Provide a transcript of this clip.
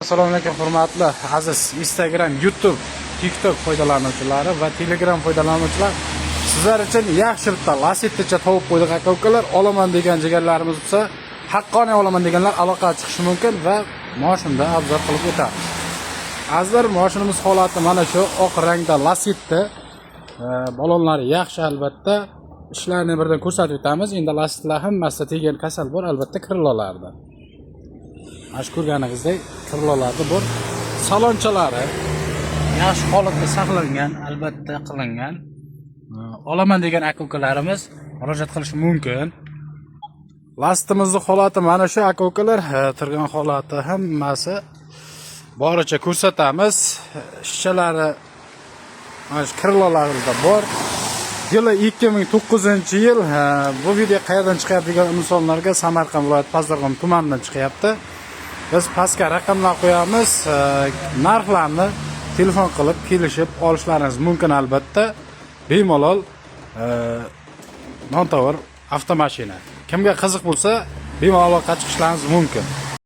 Assalomu alaykum, hurmatli aziz Instagram, YouTube, TikTok foydalanuvchilari va Telegram foydalanuvchilar. Sizlar uchun yaxshi bitta Lacetticha topib qo'ydik, aka ukalar. Olaman degan jigarlarimiz bo'lsa, haqqoniy olaman deganlar aloqaga chiqishi mumkin va moshinda обзор qilib o'tamiz. Azizlar, moshinamiz holati mana shu, oq rangda Lacetti. Balonlari yaxshi albatta. Ishlarni birdan ko'rsatib o'tamiz. Endi Lacettilar hammasida tegan kasal bor, albatta крыло larda. Mana shu ko'rganingizdek крыло larda bor. Salonchalari yaxshi holatda saqlangan, albatta qilingan. Olaman degan aka ukalarimiz murojaat qilishi mumkin. Lacettimizni holati mana shu, aka ukalar, turgan holati hammasi boricha ko'rsatamiz. Shishalari mana shu крыло larida bor. Yili 2009-yil. Bu video qayerdan chiqyapti degan insonlarga, Samarqand viloyati Pastdarg'om tumanidan chiqyapti. Biz pastga raqamlar qo'yamiz, narxlarni telefon qilib kelishib olishlaringiz mumkin albatta. Bemalol non tovar avtomashina. Kimga qiziq bo'lsa, bemalol aloqaga chiqishlaringiz mumkin.